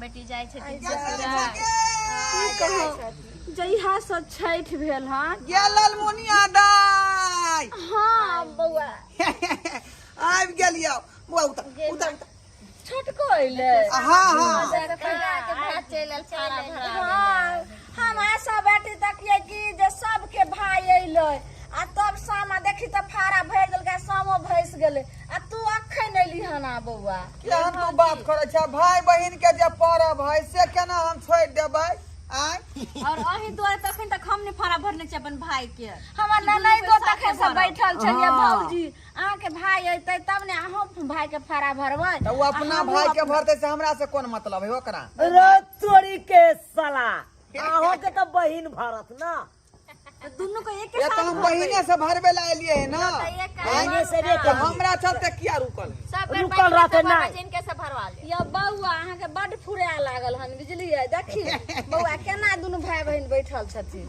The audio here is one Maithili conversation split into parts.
बेटी जाइ छथिन की कहू, जहिया से छठि भेल हन। गे ललमुनिया दाइ। हाँ बौआ, आबि गेलियौ बौआ। उतर उतर उतर। छोटको अइलै? हाँ हाँ। हाँ, हम सब बेटी देखिए कि जे सबके भाई अइलै आ तब सामा देखी तऽ फाड़ा भरि देलकै, सामो भसि गेलै आ तू अखन अइली हन आ बौआ। केहन तू बात करै छ? भाई बहिन के जे परब है से केना हम छोड़ि देबै? आँय, और अही दुआरे तखन तक हम नहि फाड़ा भरने छी अपन भाई के। हमर ननैदो तखन से बैठल छलियै। भौजी, अहाँके भाई अइतै तब ने अहूँ भाई के फाड़ा भरबै। तऽ ओ अपना भाई के भरतै से हमरा से कोन मतलब है ओकरा? रे तोरी के साला, अहों के तऽ बहिन भरत ना। तऽ दुनू के एक ये तऽ हम बहिने से भरबे ला एलियै है ना। बहिने से रे तऽ हमरा चलते किया रुकल है? सब बेर रुकल रहतै नहि। जिनके से भरवा ले। या बौआ, अहाँके बड्ड फुरा लागल हन बुझलियै? देखी बौआ, केना दुनू भाय बहिन बैठल छथिन।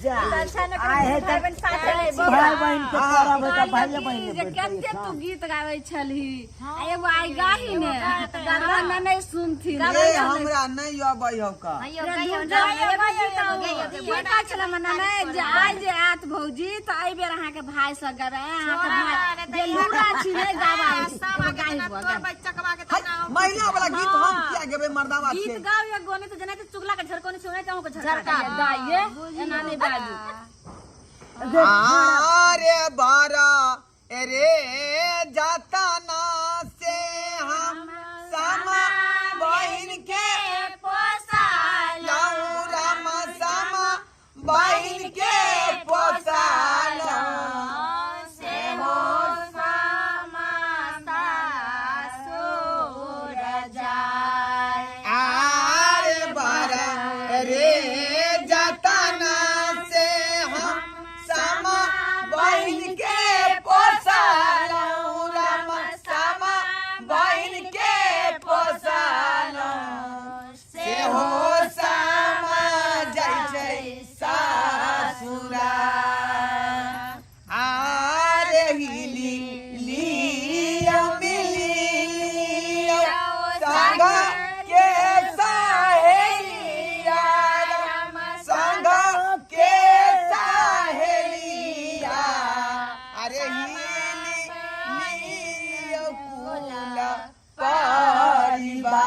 जा आइ है भाई तऽ बहिन साथे रहै छी। भाय बहिन के परब है तऽ भाइये बहिन जे ने बैठतै। कते तू गीत गाबै छलही आ एगो आइ गाही ने, हमर ननैद सुनथिन। ए, हमरा नहि अबै हौ का। की कहै छलै हमर ननैद जे आइ जे आयत भौजी तऽ एहि बेर अहाँके भाय सँ गेबै। अहाँके भाय जे लूरा छी नहि गाबै छै। एगो गाही बौआ, गाही। है, महिला वाला गीत हम किया गेबै? मर्दावा गीत छियै। गाओ या गोने तऽ जेनाहिते चुगला के झरकौनी छै ओनाहिते अहूँ के झरका। दाइये, एना नहि बाजू। अरे बारा रे जाता ना से हम सामा बहिन के लाऊं, रामा सामा बहिन के पोसालूं से हो आरे बारा रे जाता ना से हम सामा बहिन के पोसालूं, रामा सामा बहिन के पोसालूं से हो सामा जाइ छै सासुरा। आरे हिली लिया मिलिया संग के सहेलिया, संग के सहेलिया। अरे हिली लिया कुल परिवार।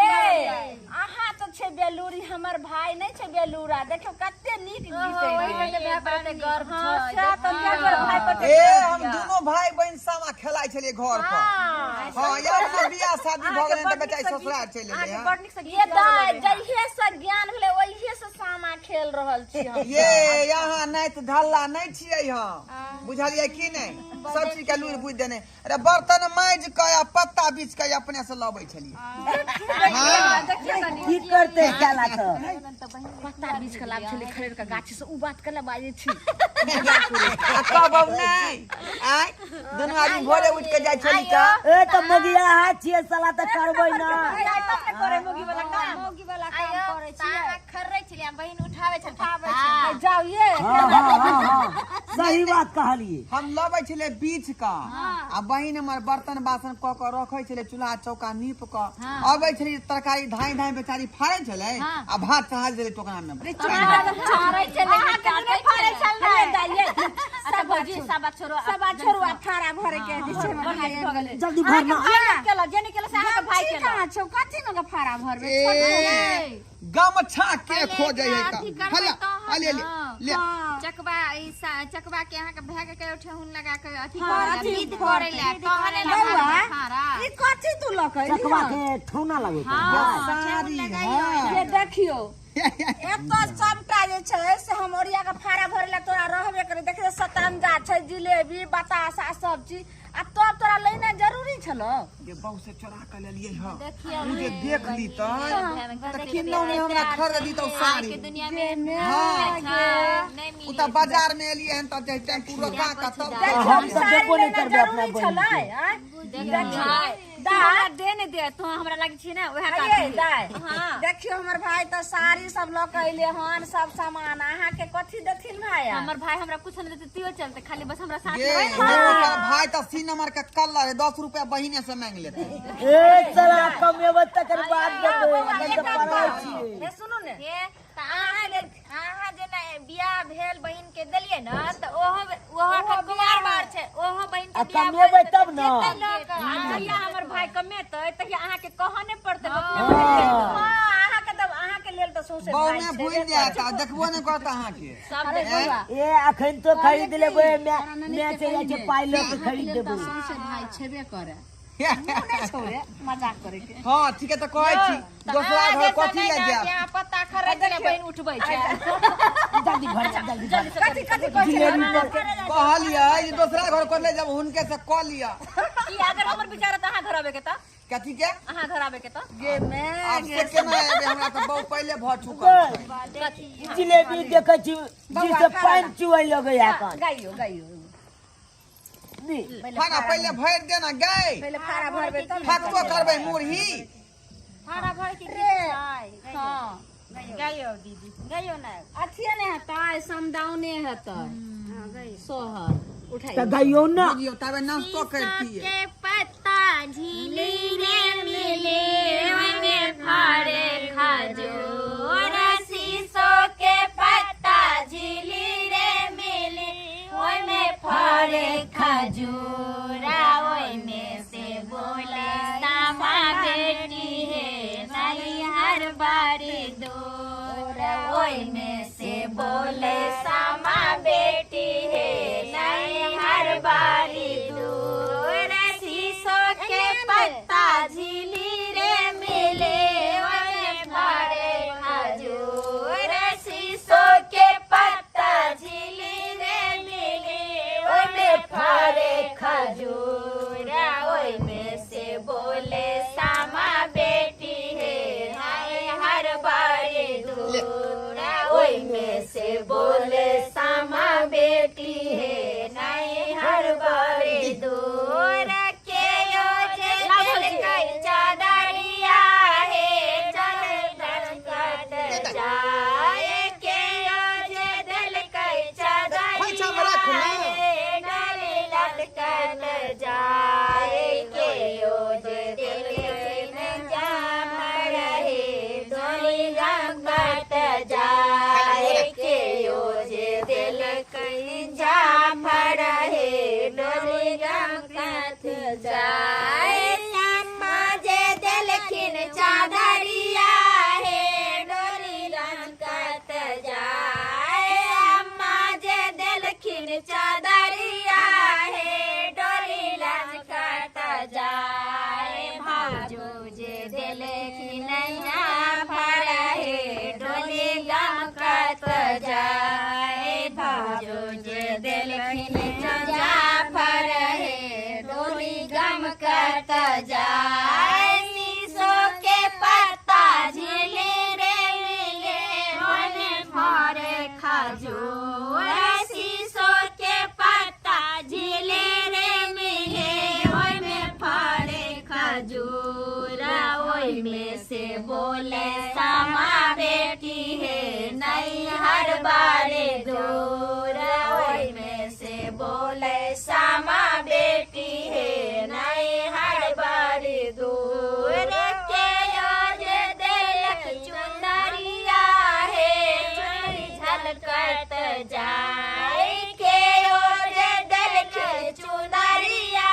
ये अहाँ तऽ छै बेलूरी, हमर भाय नहि छै बेलूरा। देखियौ कते नीक गीत अइ। हाँ, सएह तऽ हमर भाय पर। ए, हम दुनू भाई बहिन सामा खेलाइ छलियै घर पर। हाँ, यार के बियाह शादी भऽ गेलै तऽ बेचारी ससुराल चलि एलै हँ। बड़ नीक से ये दाइ, जहिये से ज्ञान भेलै ओहिये से सामा खेल रहल छी हम। ये यहाँ नहि तऽ ढल्ला नहि छियै हम, बुझलियै की नहि? सब चीज के लूरि बुझि देने। अरे, बर्तन माजि कऽ आ पत्ता बीछ कऽ अपने से लबै छलियै। हाँ। की करतै साला तऽ? पत्ता बीछ के लाबै छलियै खरीद के गाछी से, उ बात केला बाजै छी? आ कहब नहि? आँय, दुनू आदमी भोरे उठि कऽ जाइ छली तऽ ए, तऽ मगिया हाथ छियै साला, तऽ करबै ना। करे मोगी वाला काम, मौगी वाला काम करै छियै। खर्रै छलियै, बहिन उठाबै छल। जाउ ये। हाँ हाँ हाँ हाँ, सही बात कहलियै। हम लबै छलियै बीछ कऽ आ बहिन हमर बर्तन बासन कऽ कऽ रखै छलै, चूल्हा चौका नीप कऽ अबै छलै, तरकारी धाँइ धाँइ बेचारी फाड़ै छलै आ भात चढ़ा देलै टोकरा मे। अच्छा भौजी, सब बात छोड़ो। सब बात छोड़ू, आ फाड़ा भरे के जे छै हमर भाय आबि गेलै। जल्दी भरना। केलक जे नहि केलक से अहाँके भाय छी केलक। कहाँ छौ? कथी में के फाड़ा भरबै? ए, गमछा के खोजै है अथी का? करबै हला तहन ले ले न। ले। चकवा ई चकवा के अहाँके भए के कहियो ठेहुन लगा के अथी हाँ, करे अथी विध करे ला तहन ने बौआ, फाड़ा। ई कथी तू लऽ के अयली चकवा हन? के ठौना लगै छै। साड़ी है। ये देखियौ, एतऽ सबटा जे छै से हम ओरिया के फाड़ा भरे ला तोरा रहबे करे। देखियौ, सतंजा छै, जिलेबी बतासा सब चीज, आ तब तोरा लेना जरूरी छलो? ये बहु से चोरा के लेलियै हँ। उ जे देख ली तऽ किन्नौ नहि हमरा खरीद दी तऽ साड़ी। के दुनिया में हाँ। नहीं उ तऽ बाजार में एलियै हन तऽ टेम्पू रोका कऽ तब हम तऽ साड़ी देबो नहि लेना करबै अपना जरूरी बहिन छलै के। आँय? देखियौ, हमरा दे ने दे तू हमरा लागे छी ने ओएह अरे दाय हां देखियो हमर भाई तो साड़ी सब लऽ के अइले हन सब सामान अहाँ के कथी देथिन भाई हमर भाई हमरा कुछ नहीं देते तियो चलते खाली बस हमरा साथ ये में ओकर भाई तो 80 नंबर के कलर है 10 रुपया बहिने से मांग लेते। ए साला कमेबै तकर बाद देबै एखन तऽ पढ़ै छियै। ए सुनू ने हे त अहाँ लेल अहाँ जेना बियाह भेल बहिन के देलियै न त ओहो ओहो अखन कुमार बार छै ओहो बहिन आ के बियाह कमेबै तब न। जहिया हमर भाई कमेतै तहिया अहाँ के कहऽ नहि पड़तै। हाँ। हां अहाँ के तब अहाँ के लेल तऽ सौंसे बहु भाई में भूल जायत आ देखबो नहीं करत अहाँ के। सब ए अखन तो खरीद लेबै मैं चलि जाइ छै पाइ लऽ के खरीद देबै। सौंसे भाई छेबे करे नहीं छोड़े मजाक करे के। हां ठीक है तो कहै छी दोसरा घर कथी ले जायब। यहाँ पत्ता खरीद के बहिन उठबै छै जल्दी भर जल्दी भर। कथी कथी कहै छै जिलेबी पर कहलियै जे दोसरा घर कर ले जब हुनके से कह लिअ की अगर हमर विचार त अहाँ घर आबे के त कथी के अहाँ घर आबे के त गे मैं आब से केना एबै हमरा तऽ बहु पहिले भऽ चुकल छै। जिलेबी देखै छी जिसे पानि चुअै लगैया एखन। गाइयो गाइयो नी खाना पहिले भरि देना गै पहिले फाड़ा भरबै तब ने। फकतो करबै मुरही फाड़ा भर के रे हां गायो दीदी गायो ना अथिए नहि हेतै समदाउने हेतै सोहर उठाइ तऽ गइयो न बुझियौ तबे नाश्तो करतियै। के पत्ता झिली रे मिले ओमे फरे खजूर शीशो के पत्ता झिली रे मिले ओमे फरे खजूरा ओमे से बोले सामा बेटी हे नैहर बारी दूर ओमे से बोले सामा बेटी हे नैहर बारी दूर शीशो के पत्ता झिली रे मिले ओमे फरे खजूर शीशो के पत्ता झिली रे मिले ओमे फरे खजूर ओमे से बोले सामा बेटी हे नैहर बारी दूर ओमे से बोले सामा बेटी हे नैहर बारी दूर के यो जे दिल चादरिया हे चल लटकत जाए के यो जे दिल खोइछा में चादरिया राखू ना। हे डोली लटकत जाए के यो जे दिल जाम रहे डोली लटकत जाए के यो जे दिल जाम रहे डोली लटकत जाए श्यामा जे दिलखिन चादरिया हे डोली लटकत जाए अम्मा जे दिलखिन चादरिया हे डोली लटकत जाए भाजो जे दिलखिन फर हे डोली लटकत जाए भाजो जे दिलखिन जाफर हे डोली गमकत जाए शीशो के पत्ता झिली रे मिले मन फरे खजूर शीशो के पत्ता झिली रे मिले ओहिमे फरे खजूर ओहिमे से बोले सामा बेटी हे नैहर बारे दूर ओहिमे से बोले सामा बेटी हे नैहर बारे दूर के यो जे देलक चुनरिया हे चुनरी झलकत जाए के यो जे देलक चुनरिया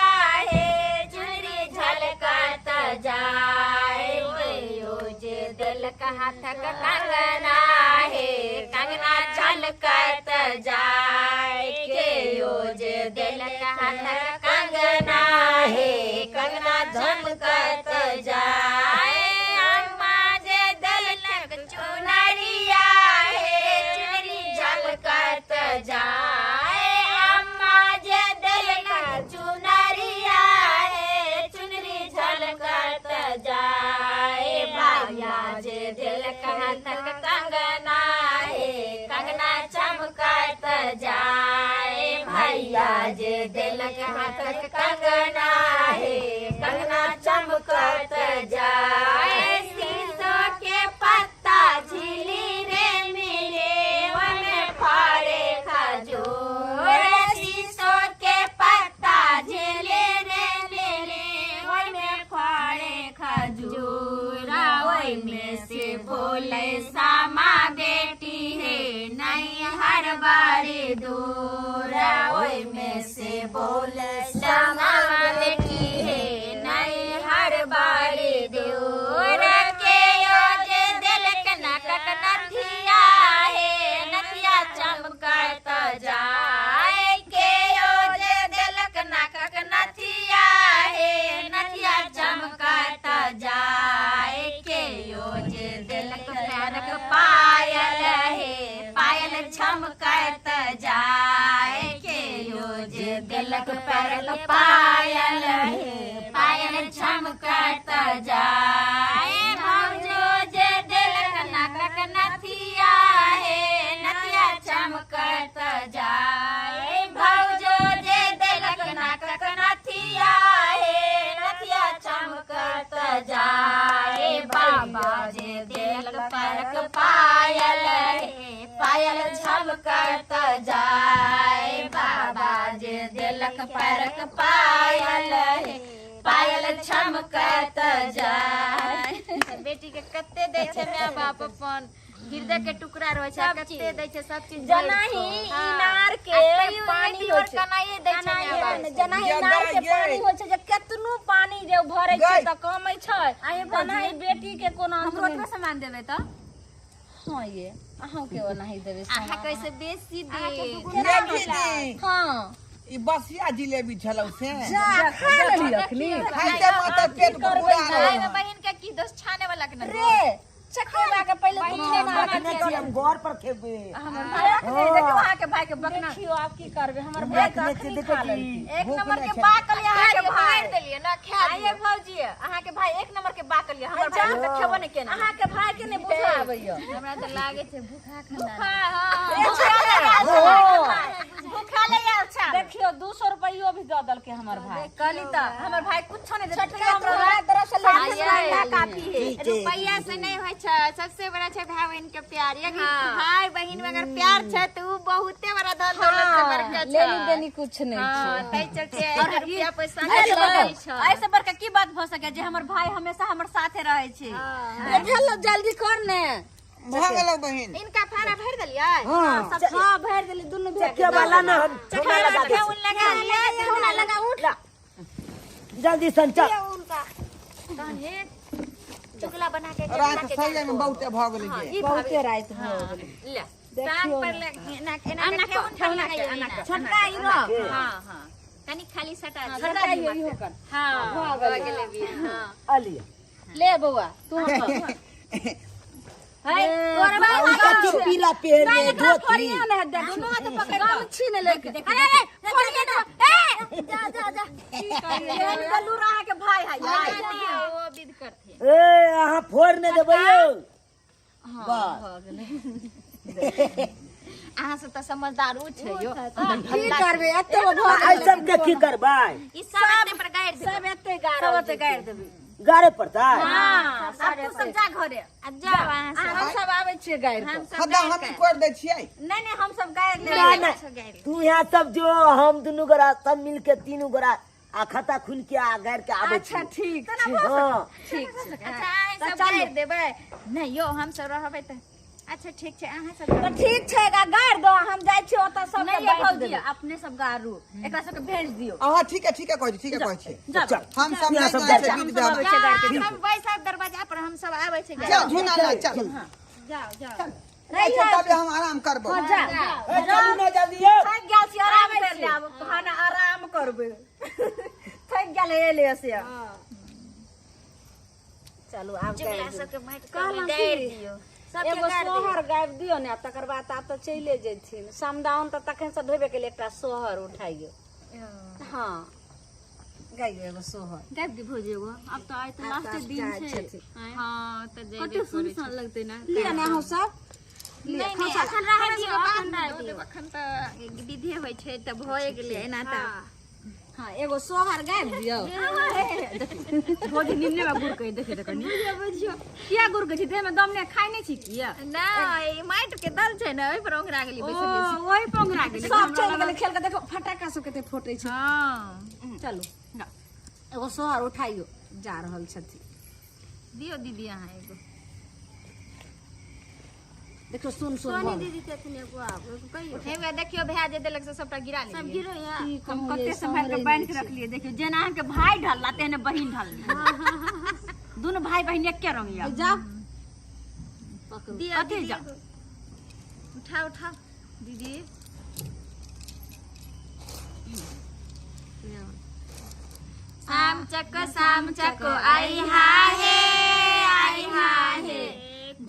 हे चुनरी झलकत जाए के यो जे देलक हाथक कंगना हे कंगना झलकत जाए के यो जे देलक हाथक कंगना हे कंगना झलकत जाए अम्मा जे देलक चुनरिया हे चुनरी झलकत जाए अम्मा जे देलक चुनरिया हे चुनरी झलकत जाए भैया जे देलक हाथक कंगना हे कंगना चमकत जाए भैया जे देलक हाथक कंगना हे कंगना चमकत चमकत जाए। शीशो के पत्ता झिली रे मिले वन फरे खजूर, शीशो के पत्ता झिली रे मिले वन फरे खजूर। ओहि में से बोले सामा बेटी हे नहीं हर बारी दूर, ओहि में से बोले सामा बेटी हे नहीं हर बारी दूर। के योजे दिलक नकक नथिया हे नथिया चमकत जाए, के योजे दिलक नकक नथिया हे नथिया चमकत जाए। के योजे दिलक पैरक पायल हे पायल चमकत जाए, के योजे दिलक पैरक पायल हे पायल चमकत जाए। भौजो जे दिलक नकक नथिया हे नथिया चमकत जाए, भौजो जे दिलक नकक नथिया हे नथिया चमकत जाए। बाबा जे दिलक पैरक पायल हे पायल चमकत जाए, बाबा जे दिलक पैरक पायल हे पायल चमकत जाए। बेटी के कते दै छै my बाप अपन हृदय के टुकड़ा रहै छै, कते दै छै सब चीज। जनाही इनार के पानी होइ छै, कनाइए दै छै my बाप, जनाही इनार के पानी होइ छै जे केतनो पानी जे भरै छै त कमै छै, तनाही बेटी के कोनो हमरो ओतबे सामान देबै त। हां ये अहाँ के ओनाही देबै, अहाँ कैसे बेसी दे। हां ई बसिया जिलेबी छलौ से जा खा लेली अखनी, खाइते माता पेट पूरा रहे। बहिन के की दोष छाने वाला के न रे चकेवा के पहले तू छेना बकने छी हम घर पर खेबे। हमर भाई देखियो अहाँ के भाई के बकना, देखियो आप की करबे, हमर भाई के अखनी खा लेलकी। एक नंबर के बाकल अहाँ के भाई देलिए ना खा आइए भौजी, अहाँ के भाई एक नंबर के बाकल हमर भाई त खेबो नै केना। अहाँ के भाई के नै बुझा आबैया, हमरा त लागे छै भूखा खाना भूखा। हां भूखा ले आयल छ। देखियो 200 रुपयो भी दऽ देलकै हमर भाई। कहली त हमर भाई कुछो नै देलकै, हमरा तरफ से लाख काफी है। रुपया से नहीं होय छै, सबसे बड़ा छै भाई बहन के प्यार। यदि भाई बहन में अगर प्यार छै त उ बहुते बड़ा धन दौलत से बड़का छै, लेनी देनी कुछ नहीं छै। तै चलते रुपया पैसा नहीं लगै छै। ऐसे बड़का की बात भ सके जे हमर भाई हमेशा हमर साथे रहै छै। रे भेलो जल्दी कर ने, भ गेलौ बहिन। इनका फाड़ा भर देलियै? हां सब हां भर देली दुनू भाई। चक्के वाला ना हम ठोना लगा दे, लगा ले ठोना लगा उठ जल्दी संचा तहन हे चुगला बना के रात सही में बहुते भ गेलै जे, बहुते रात भ गेलै। ले टांग पर ले एना एना के ठेहुन पर लगा छोटका ई रह। हां हां कनी खाली सटा सटा इहो कर। हां भ गेलै भी। हां अलिया ले बौआ तू हम है तोर भाई कथी पीला पहनले धोती दुनू हाथ पकड़ गमछी ने लेके अरे अरे फोड़िए ना ए जा जा जा केहन गलू रहा के भाई है वो विध करथे। ए अहाँ फोड़ ने देबै यौ। हां भ गेलै। अहाँ सब त समझदार उ छै यो, की करबे एते भ आई सब के की करबै? ई सब एते पर गाइर देबै, सब एते गार, सब एते गाइर देबै, गारे पड़ता है। हां अब तू सब जा घरे, अब जाओ अहाँ सब, हम सब आबै छियै गाइर हम सब हदा हम कर दै छियै। नहीं नहीं हम सब गाइर ले ना ना तू यहाँ सब जो हम दुनू गोरा सब मिल के तीनू गोरा आ खाता खुल के आ गाइर के आबै अच्छा ठीक छै। हां ठीक छै। अच्छा अहाँ सब गाइर देबै? नहीं यो हम सब रहबै त अच्छा ठीक छै अहाँ सब त ठीक छै गाइर दो, हम जाइ छी ओतऽ सब के नहीं बांटि भौजी देबै। अपने सब गारू एकरा सब के भेज दियो। हां ठीक है, ठीक है कहै छी, ठीक है कहै छी। चल हम सब नहीं जाइ छै बीत देबै सब बैसा दरवाजा पर हम सब आबै छै। चल झुना ला चल जाओ जाओ नहीं तब हम आराम करबो। हां जा ए चलू ना जल्दी यौ, थक गेल छी आराम कर ले, आब खाना आराम करबै, थक गेल एले से। चलू आब चुगला सब के माटि के गाइर दियो, एगो सोहर गाबि दियौ ने, तकर बाद आब तऽ चलिए जेथिन। समदाउन तऽ तखन से ढोबे के लिए एकटा सोहर उठाइयो। हाँ गाइयो एगो सोहर गाबि दी भौजी एगो, अब तऽ आइ तऽ लास्ट दिन छै। हां त जेबे कते सुनसान लगतै ना। लिअ ने अहूँ सब नहीं नहीं अखन रह दियो, अखन रह दियो, अखन त विधि होय छै त भए गेलै एना त। हाँ एगो सोहर गाबि दियौ। भौजी निम्ने में गुड़ कहि देखे कनी बुझियो किया गुड़ के छी देह में दम ने खाइ नै छी किया नहि ई माटि के दल छै ने ओहि पर ओंघरा गेली बैसल ओ ओहि पर ओंघरा गेली। सब चलि गेलै खेल के, देखो फटाका सब कते फोटे छै। हाँ चलू एगो सोहर उठाइयो जा रहल छथिन। दियौ दीदी अहाँ एगो। देखो सुन सुन दीदी छथिन एगो आब एगो कहियो हे देखियो भैया जे देलक से सबटा गिरा लेलियै। सब गिरो हम कते संभाल के बांध के रखलियै। देखियो जेना अहाँ के भाई ढलला तेहने बहिन ढलली। दुनू भाई बहिन एके रंग या। जाओ दिया कथी जाओ उठा उठा दीदी। शाम चको आई हा हे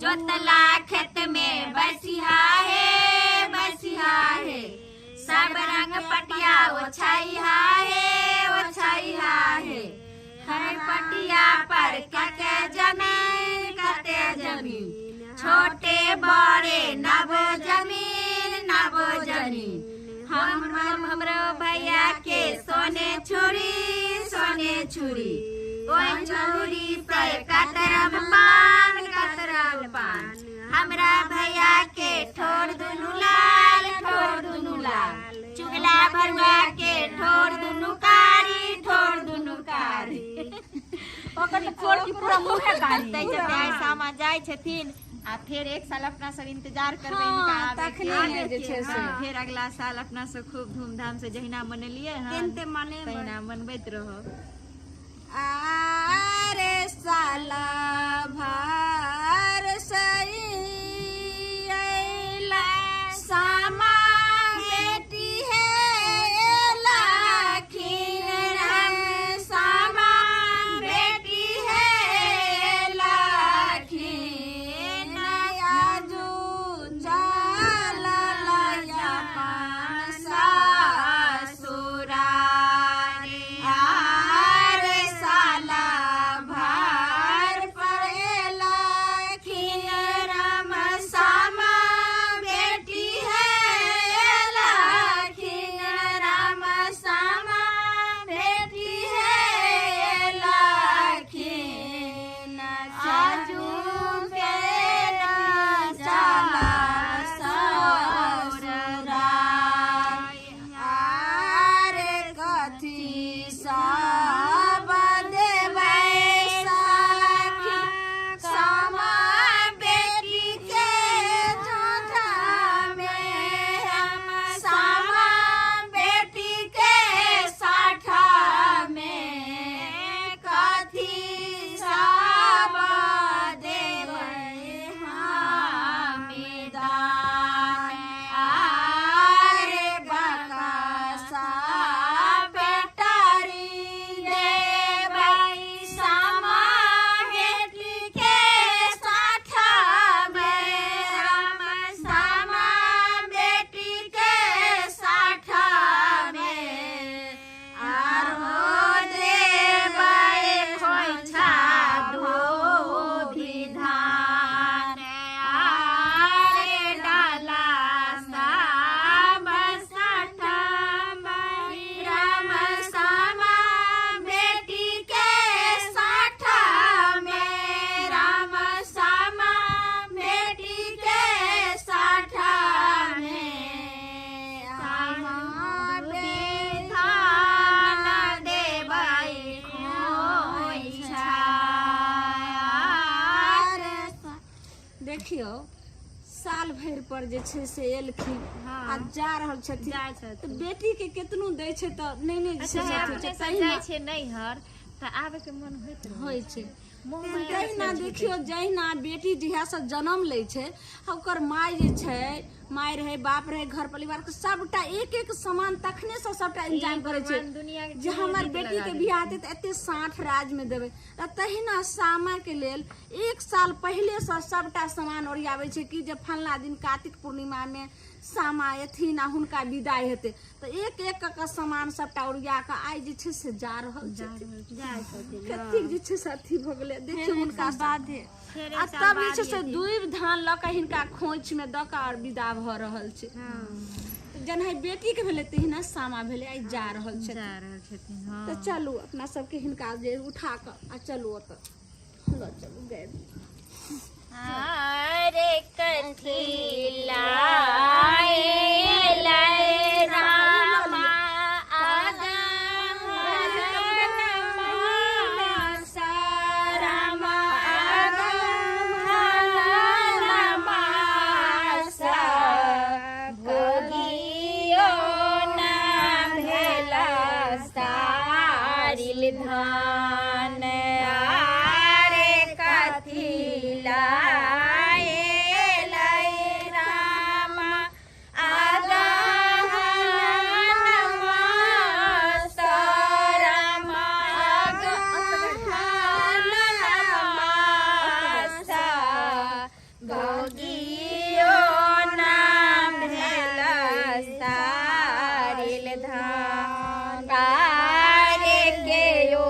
जोतला खेत में बसिहा हे सब रंग पटिया ओछाई हा हे हर पटिया पर कते जमीन छोटे बड़े नव जमीन हम हमरो भैया के सोने छुरी ओइ छुरी से कतरम पान हमरा भैया के ठोर दुनू लाल चुगला भरुआ के ठोर दुनू कारी ओकर ठोर की पूरा मुंह कारी। तै जते सामा जाय छथिन आ फेर एक साल अपना सब इंतजार करबै इनका आबे के जे छै से। फेर अगला साल अपना सब खूब धूमधाम से जहिना मनेलियै हन तहिना मनबैत रहब। आरे साला भर सई अइला सामा बेटी है लाखिन रंग सामा बेटी है लाखिन आजू चलल अपन ससुरारे आरे साला भर पड़ेलखिन राम सामा बेटी है लाखिन राम सामा बेटी है लाखिन आजू बेटा चला ससुराल आरे कथी सब देबै सखी सामा बेटी के झोंझा में हम सामा बेटी के साठा में कथी सब देबै हमें दान आरे बकसा बेटारी देबै सामा बेटी के साठा में राम सामा बेटी के साठा में आरो देबै खोइछा धोबी धान आरे डाला सब साठा में राम सामा बेटी के साठा में राम सामा बेटी के साठा में सामा बेधान देबै खोइछा। देखियौ साल भरि पर जे छै से एलखिन आ जा रहल छथिन तऽ बेटी के केतनो दै छै तऽ नहि नहि जे छै से अथी अपने छै, सब तहिना जाइ छै नैहर तऽ आबे के मन होइत रहै होइ छै। मोह माया तहिना देखियौ जहिना बेटी जहियासँ जन्म लै छै आ ओकर माय जे छै माय रहै बाप रहै घर परिवार के सबटा एक एक सामान तखने से सबटा इंतजाम करै छै भगवान दुनिया के जे हमर बेटी के बियाह हेतै तऽ एते साँठ राज में देबै। तऽ तहिना सामा के लेल एक साल पहिले से सबटा सामान ओरियाबै छै कि जे फलना दिन कार्तिक पूर्णिमा में सामा एथिन आ हुनका विदाई हेतै तऽ एक एक कऽ के सामान सबटा ओरिया कऽ आइ जे छै से जा रहल छथिन। कतेक जे छै से अथी भऽ गेलै देखियौ हुनका आ तब जे छै से दूबि धान लऽ कऽ हिनका खोंइछ में दऽ कऽ आओर विदा भऽ रहल छै। जेना बेटी के भेलै तहिना सामा भेलै। आइ जा रहल छथिन, जा रहल छथिन। हाँ। तऽ चलू अपना सबके हिनका जे उठा कऽ आ चलू ओतऽ लऽ चलू गए। अरे कथी लाए लाए रामा रामा भोगियो ना भेला सारिल धान। आरे कथी लाए लाए रामा रामा भोगियो नाम भेला सारिल धान। कारे के यो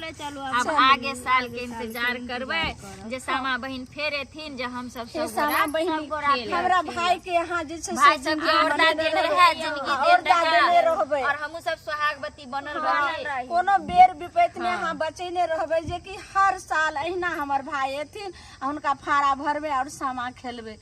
चले चलू। अब आगे साल के इंतजार करबै जे सामा बहिन फेर एथिन, जे हम सब हे सामा बहिन, हमरा भाई के यहाँ जे छै से भाई सबके औरदा देने रहे, जिंदगी औरदा देने रहबै और हमहू सब सोहागवती बनल रही। कोनो बेर विपैत में अहाँ बचेने रहबै जे कि हर साल अहिना हमर भाई एथिन, हुनका फाड़ा भरबै और सामा खेलबै।